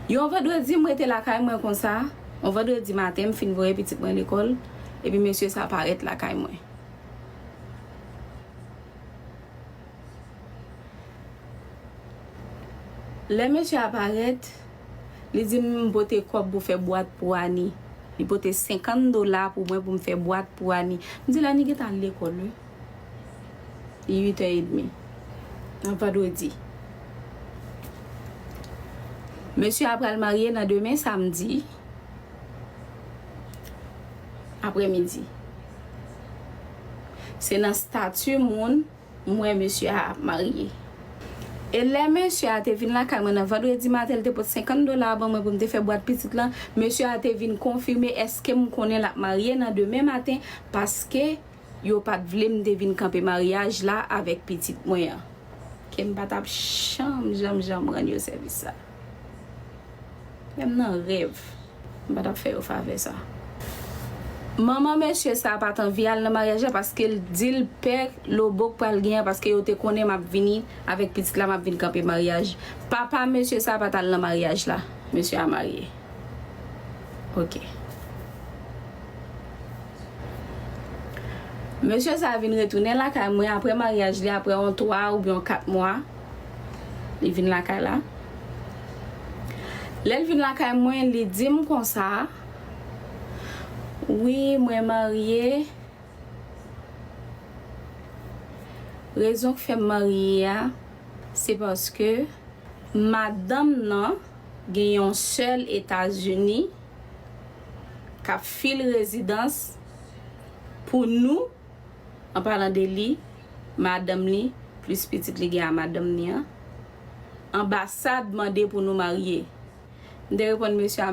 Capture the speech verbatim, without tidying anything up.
Yon vandredi, m rete lakay mwen konsa. Yon vandredi maten, m fin voye pitit mwen lekòl. Epi mesye sa parèt lakay mwen. Lè mesye a parèt, li di m pote kòb pou fè bwat pou Ani. Li pote senkant dola pou mwen pou m fè bwat pou Ani. M di l Ani gentan al lekòl, wi. Li uit è edmi. Nan vandredi. Mesye a pral marye nan demen samdi aprèmidi. Se nan stati moun m wè mesye a ap marye. E lè mesye a te vin lakay mwen nan vandredi maten, li te pote senkant dola ban mwen pou m te fè bwat pitit lan. Mesye a te vin konfime èske m konnen l ap marye nan demen maten, paske yo pa t vle m te vin kanpe maryaj la avèk pitit mwen an. Ke m pa t ap janm, janm, janm rann yo sèvis sa. Menm nan rèv, m pa t ap fè yo favè sa. Manman mesye sa pa t anvi al nan maryaj la paske l di l pè lobo k pral gen an, paske yo te konnen m ap vini avèk pitit la, m ap vin kanpe maryaj. Papa mesye sa pa t al nan maryaj la. Mesye a marye. Ok. Mesye sa vin retounen lakay mwen apre maryaj li, apre yon twa oubyen yon kat mwa. Li vin lakay la. Lè l vin lakay mwen, li di m konsa, wi, mwen marye. Rezon k fè m marye a, se paske madanm nan gen yon sè Etazini k ap fil rezidans pou nou, an palan de li, madanm li, plis pitit li gen a madanm li an. Anbasad mande pou nou marye. M te reponn mesye a,